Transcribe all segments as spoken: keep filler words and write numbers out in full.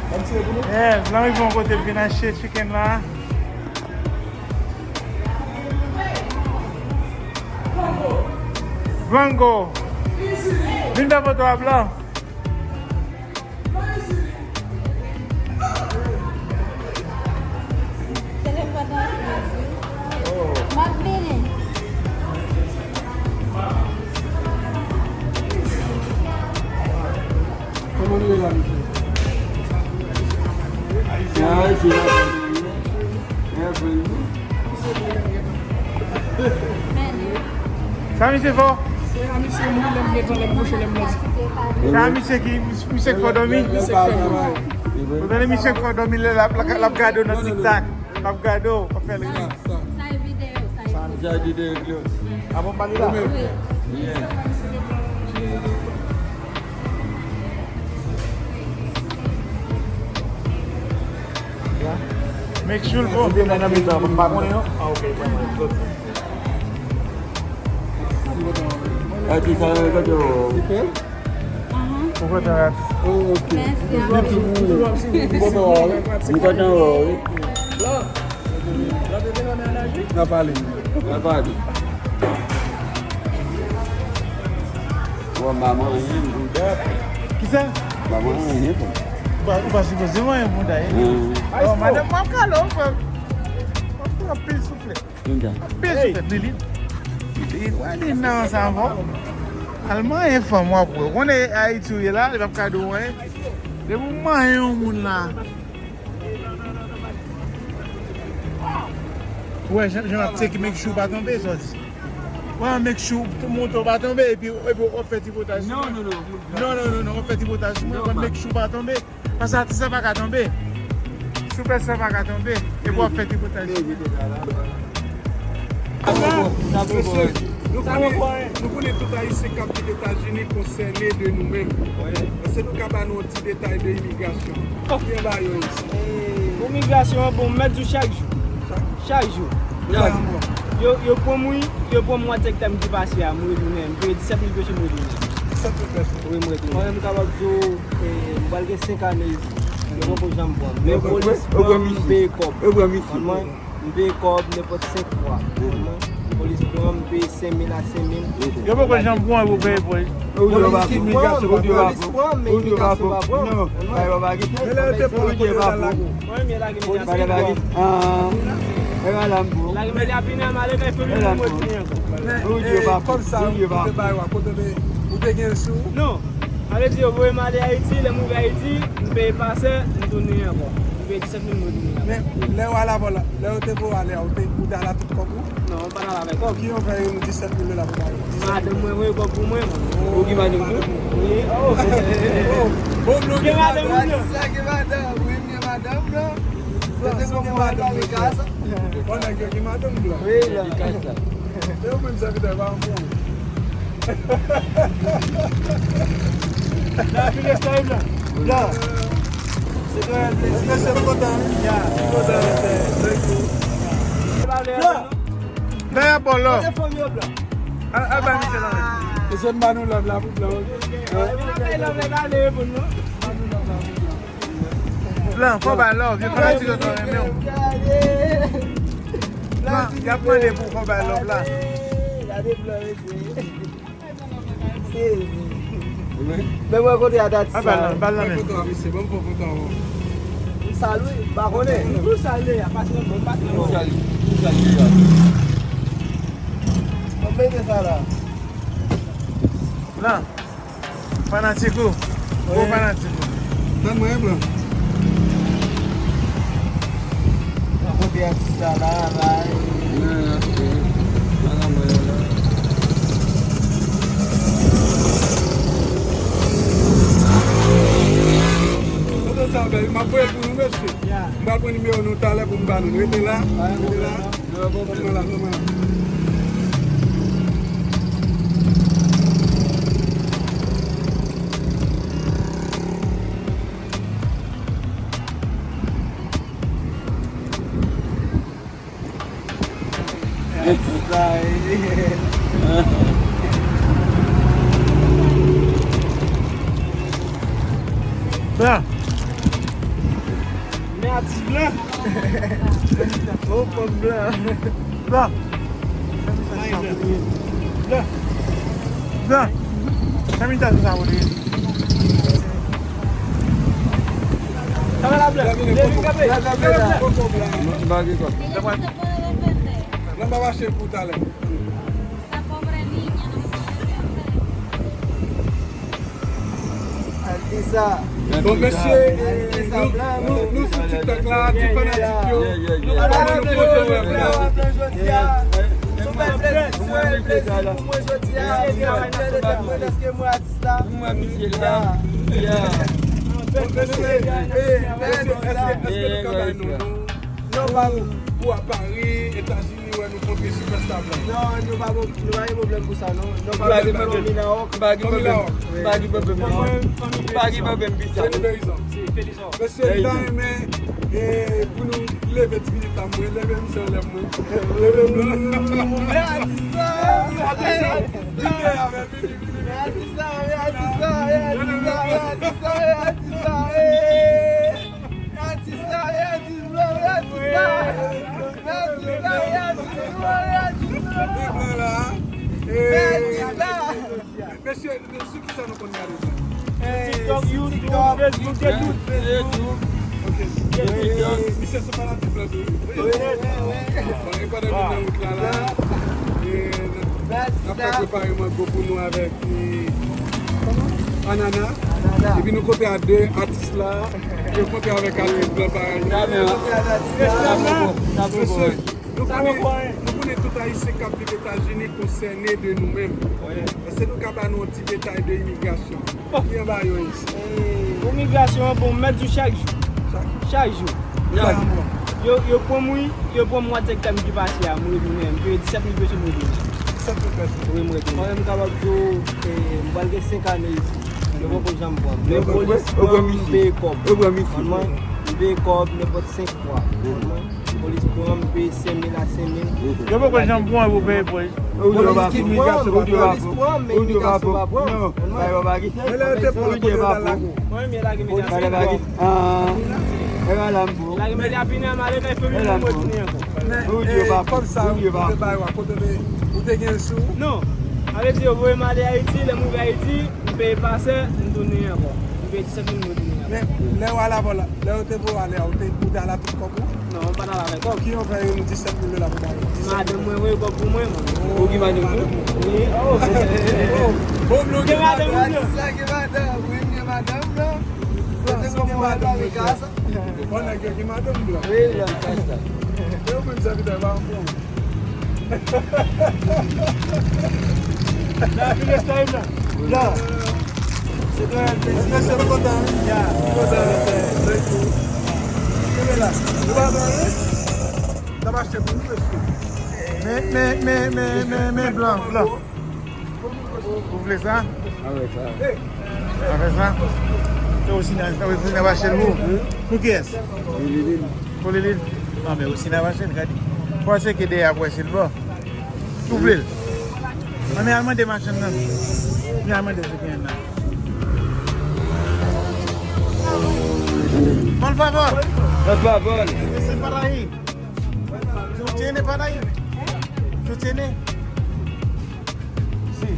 Yeah, Blan rive yon kote l vin achte chicken la. Blanco. Vin fè foto a, Blan. Telefòn nan wi. M ap vini. Kòman nou ye la, mesye? Se Ayiti la. Sa misye fò? Se a misye m wi, lè m met anlè m kouche, lè m lòt. Se a misye ki, misye k fè w dòmi? Misye k fè m dòmi. Ou tande misye k fè w dòmi lè l ap, l ap gade w nan TikTok. L ap gade w, w ap fè l ri. Sa e videyo, sa e videyo. Sa e videyo. A bon, pa li la? Wi. Yeah. Make sure l bon. Mwen nan mitan, mwen pa konnen non. Ah, ok, pa mal. Ati, sa yo gade yo. Ou kontan, Ati? Oh, ok. Mèsi, Ati. Ou kontan, wi. N a pale. N a pale. Bon, maman, anyen, bouda. Kisa? Maman, anyen, bon. Ou pa, ou pa sipoze manyen bouda, e? Hmm. Oh, madanm, mwen ap kale w, frè m. Mwen pran pil souflèt. Bouda. Pil souflèt, li, li. Li, wè, li nan sa ankò. Al manyen fanm, w ap wè. Ou konnen Ayiti ou ye la, li p ap ka di w anyen. Depi w manyen yon moun la. Ou wè, jan, jan m ap tcheke, make sure w pa tonbe, sa w di. Wè, make sure moto w pa tonbe, epi, epi w ap fè tripotaj sou mwen. Non, non, non, non, non, w ap fè tripotaj sou mwen, w ap make sure w pa tonbe. Paske atis la pa ka tonbe. Soupès la pa ka tonbe, epi w ap fè tripotaj sou mwen. Mesye, nou konnen, nou konnen tout Ayisyen k ap viv Etazini konsène de nou menm. Èske nou ka ba nou ti detay de imigrasyon. Konbyen ba yo isit? Pou migrasyon an, bon, m mèt di w chak jou. Chak jou. Yo, yo pran m, wi, yo pran m mwa sektèm ki pase a, m retounen. M peye disèt mil peso, m retounen. Disèt mil peso? Wi, m retounen. Mwen menm, m kapab di w, e, m pral gen senk ane isit. Yo poko janm pran m. Men polis pran m, m peye kòb. Yo pran m isit. Konprann? M peye kòb nenpòt senk fwa. Konprann? Polis pran m, m peye senk mil a senk mil. Yo poko janm pran w pou peye polis. Polis ki pran, polis pran, men imigrasyon pa pran. Non, bagay pa gen. Men lè yo te pran, kote yo t al lage w? Mwen menm, yo lage m nan Jaspin. Ah, e madanm pou. Lage m nan Jaspin, m ale nan fanmi m, mwen tounen ankò. Men, e, kòb sa, ou te bay yo a, kote w te, ou te gen l sou ou? Non. Sa vle di, yo voye m ale Ayiti, lè m rive Ayiti, m peye pasè, m tounen ankò. M peye disèt mil, mwen tounen ankò. Men, lè w al avè l, lè yo te voye w ale a, ou te, ou te al a tout kòb ou? Non, m pa t al avè kòb. Ki yo fè yon disèt mil dola pou bay ou? Madanm mwen voye kòb pou mwen. Ou gen madanm tou? Wi. Oh. Oh, bon, gen madanm, wi. Sa gen madanm, wi, gen madanm, non. Se te bon pou madanm, wi, ka sa. Bon, nèg yo gen madanm, blan. Wi, la. Ki ka sa? Se yo menm sèvitè, pa yon bon. La, vin reste la. La. Se te yon plezi. Mesye, m kontan, wi. Ya. M kontan, mesye. Thank you. Blan. Blan, y ap bon love. Kote fanmi yo, blan? Al, al bay misye love. Mesye, m ba nou love la pou blan, wi. Blan, fò bay love. Yo fanatik yo twò renmen w. Blan, y ap mande pou fò bay love la. Gade blan, mesye. Sezi. Men mwen kote a dat sa. Al bal nan, bal nan men. Foto a, mesye, ban m pran foto a, bon. M sal wi, m pa konnen. Ou sal deja, pase nan bon, pase nan bon. Ou sal, ou sal deja. Mwen mete sa la. Blan. Fanatik ou. Gwo fanatik ou. Tann mwen, blan. Mwen kote atis la, la, la. Foto sa bèl, m ap voye l pou nou, mesye. M pral pran nimewo nou talè pou m ba nou. Rete la, rete la. Fòm nan la, fòm nan la. Sa. Atis blan. Oh, fanm blan. Blan. Blan. Blan. Fè imitasyon sa pou li. Sa va la, blan? Leve kanpe. Leve, blan. M pa gen kòb. Nan pa mache pou talè. Bon, mesye, eh, nou, nou, nou sou TikTok la, ti fanatik yo. Nou kontan nou pote wè la. Sou bèl plezi pou mwen, plezi pou mwen jodi a. Mwen fè de tèt mwen dèske mwen atis la. Bon, mesye, eh, mesye, èske, èske nou ka bay non, non? Non, pa pou a Pari, Etazini. Ni wè nou kontre sou fèsta blan. Non, nou pa, nou pa gen pwoblèm pou sa, non. Nou pa gen pwoblèm. Fanmi Lawòk. M pa gen pwoblèm. M pa gen pwoblèm, non. M pa gen pwoblèm pou sa, non. Felizan. Mesye, m ta renmen, eh, pou nou leve ti minit la, mwen. Leve misye anlè mwen. Leve m la. Vini avè, vini, vini, vini. Mesye, sou ki sa nou konn gade sa? TikTok, YouTube, Facebook, de tout. Ok. Misye se fanatik la tou. Bon, e pandan nou nan wout la, la, e, n ap fè prepare mango pou nou avèk, e, anana. Epi nou kontre a de atis la. Yo kontre avèk atis blan parèy. Mesye, nou konnen, nou konnen tout Ayisyen k ap viv Etazini konsène de nou menm. Èske nou ka ba nou yon ti detay de imigrasyon? Ki anba yo isit? Imigrasyon an, bon, m mèt di w chak jou. Chak jou. Yo, yo pran m, wi, yo pran m mwa d sèktèm ki pase a, m retounen. M peye disèt mil peso, m retounen. Disèt mil peso? Wi, m retounen. Mwen menm, m kapab di w, eh, m pral gen senk ane isit. Yo poko janm pran m. Men polis pran m, m peye kòb. Yo pran m isit. Konprann mwen? M peye kòb nenpòt senk fwa. Konprann mwen? Polis pran m, m peye senk mil a senk mil. Yo poko janm pran w pou peye polis. Polis ki pran m, polis pran m, men imigrasyon pa pran m. Konprann mwen? Men lè yo te pran l, kote yo t al lage? Mwen menm, yo lage m Etazini. Ah, e madanm pou. Lage m Etazini, m ale nan fanmi m, mwen tounen ankò. Men, eh, kòb sa ou te bay yo a, kote ou te, ou te gen l sou ou? Non. Sa vle di, yo voye m ale Ayiti, lè m rive Ayiti, m peye pasè, m tounen ankò. M peye disèt mil, m retounen ankò. Men, lè w al avè l, lè yo te voye w ale a, ou te, ou te al avèk kòb ou? Non, m pa t al avèk kòb. Ki yo fè yon disèt mil dola pou bay? Madanm mwen voye kòb pou mwen, man. Ou gen madanm tou? Wi. Oh, bon, bon, gen madanm tou. Atis la gen madanm, wi, m gen madanm, non. Bon, si w gen madanm, mesye. Bon, nèg yo gen madanm blan. Wi, blan, sa, sa. Yo menm sèvitè pa ankò. Nan pi restay la. Ya. Se trè plezi. Mesye, m kontan, wi. Ya. M kontan, mesye. Thank you. Kenbe la. Nou pa pran, wi. N ap achte pou nou, mesye. Men, men, men, men, men, men, blan, blan. Ou vle sa? Avè sa. Avè sa? Se osi nan, se osi nan mache l pou. Pou kiyès? Pou Lilil. Pou Lilil? Non, men osi nan mache l, gade. Fò se ke dèyè ap wè si l bon. Ou vle l? Ann, men al mande machann nan. Men al mande se ki gen nan. Por favor. Por favor. Ese para ahí. Tú tienes para ahí. Tú tienes. Sí.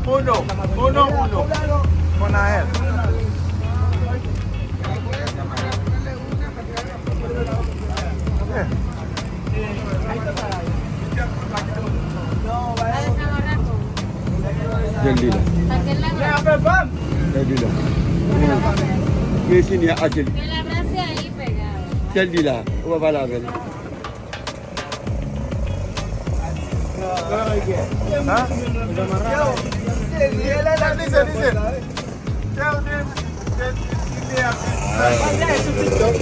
Uno, uno, uno. Con a él. Sèl li la. Sèl li la. Men sini a sèl. Sèl li la. Ou pa pale avè l. Hein? Yo, se li, se li.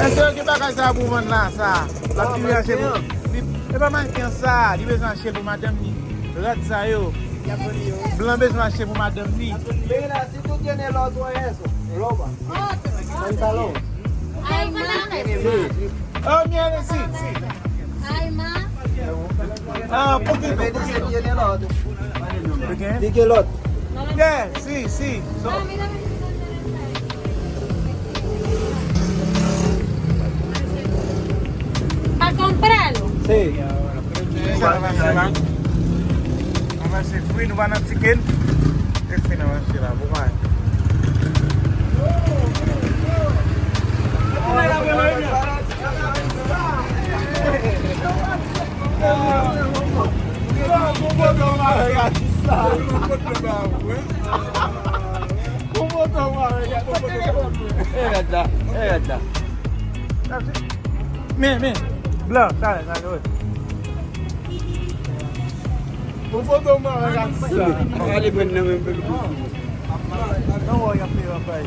Èske yo gen bagay sa pou vann la, sa? L ap di wi, achte pou li. E pa manken sa, li bezwen achte pou madanm li. Rad sa yo. Blan bezwen achte pou madanm li. Mira, si tú tienes el otro eso, ropa, pantalón. Ay, ma. Oh, mira, sí, sí. Ay, ma. Ah, poquito, poquito. Di que el otro. Yeah, sí, sí. So, ah, mira, mira, mira, mira. Nan mache la. Nan mache fwi, nou pa nan chicken. E fwi nan mache la, bon bagay. E rèd la, e rèd la. Men, men, blan, sa, sa, sa. Ou foto mwen, regarde sa. Mwen ale pran nan men pèl. Non, wè, y ap peye wap bay.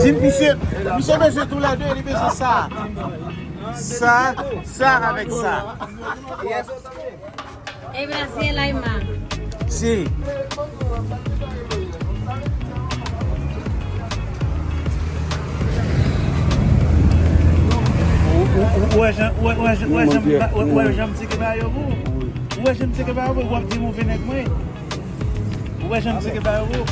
Di misye, misye bezwen tou lè de, li bezwen sa. Sa, sa avèk sa. E Brasil ay ma. Si. Ou wè jan, ou wè jan, ou wè jan, ou wè jan m tike ba yo pou ou. Ou wè jan m tike ba yo pou ou, w ap di move nèg mwen. Ou wè jan m tike ba yo pou ou.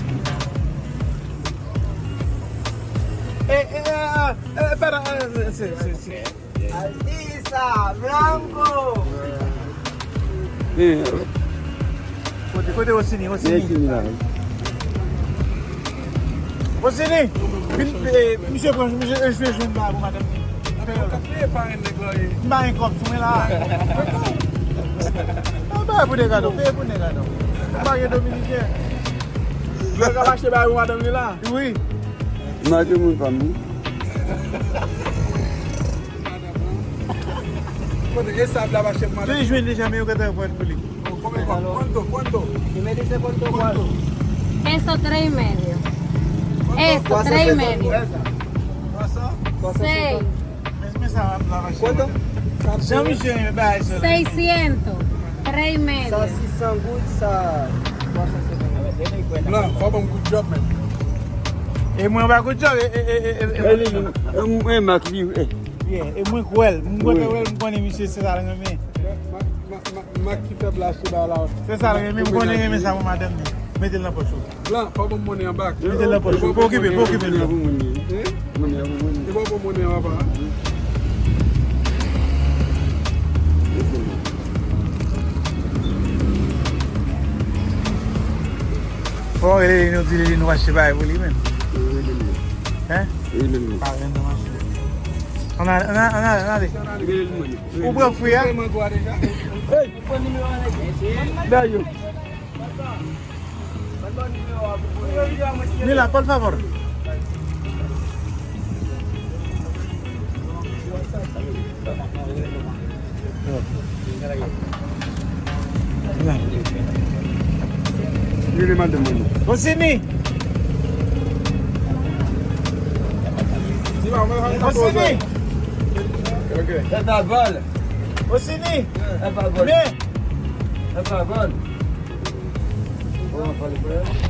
E, e, e, e, e, pèda, e, se, se, se. Artista, Blanco. Kote, kote Osini, Osini? Osini la. Osini, vin, eh, misye pran, misye, eh, jwe jwenn ba pou madanm li. M pa gen kòb sou mwen la. Mwen ba pou de kado, peye pou de kado. M pa gen dominiken. Blanco ap achte ba pou madanm li la. Wi. M achte moun pa m wi. Kote esab la mache pou madanm. Li jwenn li janm yo gentan pran pou li. Konbyen kòb? Cuánto, cuánto? Cuánto. Eso tres y medio. Eso tres y medio. Seis. Men sa la mache. Cuánto? Jan misye renmen bagay sa. Seiscientos. Tres y medio. Sa sis san goud, sa twa san senkant. Blan, fò ban m good job, men. E mwen pa good job, e, e, e, e, e, e, e, e, e, Mak li, e. Byen, e mwen k wè l. Mwen k wè l, mwen konnen misye se sa l renmen. Mak, Mak, Mak, Mak ki fè blaste ba la. Se sa l renmen, mwen konnen renmen sa pou madanm li. Mete l nan pòch ou. Blan, fò ban m monnen an bak. Mete l nan pòch ou. Pa okipe, pa okipe l. Monnen an pou mwen. Hein? Monnen an pou mwen. E pa pou monnen an, papa. Fò rele li, nou di li, nou achte bagay pou li menm. Hein? Pa renmen nan mache. Ann ale, ann ale, ann ale, ann ale. Ou pran fwi a? Hey! Dayo. Mira, por favor. Mira. Mira, manda, manda. Osini! Osini! Ok. Ẹ pa vòl. Osini! Ẹ pa vòl. Men! Ẹ pa vòl. Bon, pa le problème.